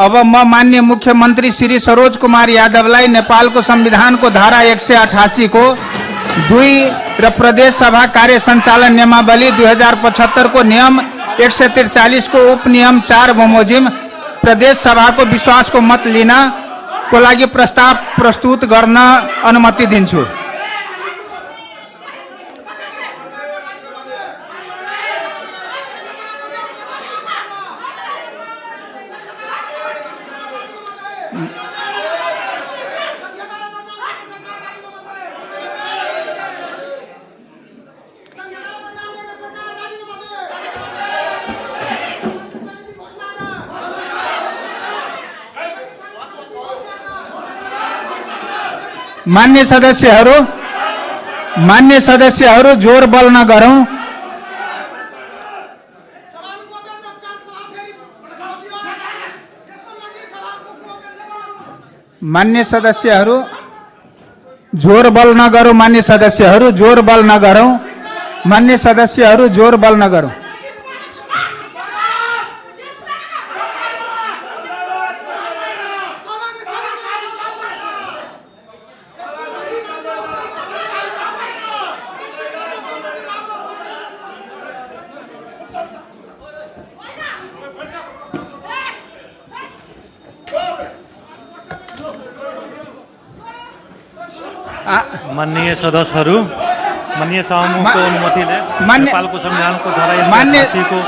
अब म माननीय मुख्यमंत्री श्री सरोज कुमार यादवलाई नेपालको संविधानको धारा 188 को 2 र प्रदेश सभा कार्य सञ्चालन नियमावली 2075 को नियम 143 को उपनियम 4 बमोजिम प्रदेश सभाको विश्वासको मत लिन को लागि प्रस्ताव प्रस्तुत गर्न अनुमति दिन्छु। मान्य सदस्यहरू जोर बल नगरौं। मान्य सदस्यहरू जोर बल नगरौं। मान्य सदस्यहरू जोर बल नगरौं। मान्य सदस्यहरू जोर बल नगरौं। माननीय सदस्यहरू, माननीय समूहको अनुमतिले नेपालको संविधानको धारा 188 को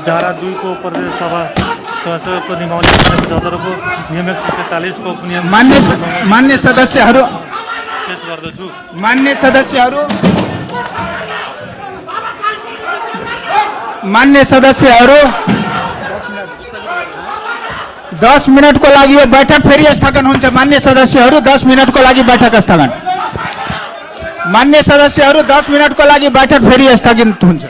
धारा 2 को प्रदेश सभा सदस्यको नियमावली 175 को नियम 143 को उपनियम मान्य सदस्यहरू पेश गर्दछु। मान्य सदस्यहरू 10 मिनटको लागि यो बैठक फेरि स्थगन हुन्छ। मान्य सदस्यहरू 10 मिनटको लागि बैठक स्थगन। मान्य सदस्यहरू 10 मिनटको लागि बैठक फेरि स्थगित हुन्छ।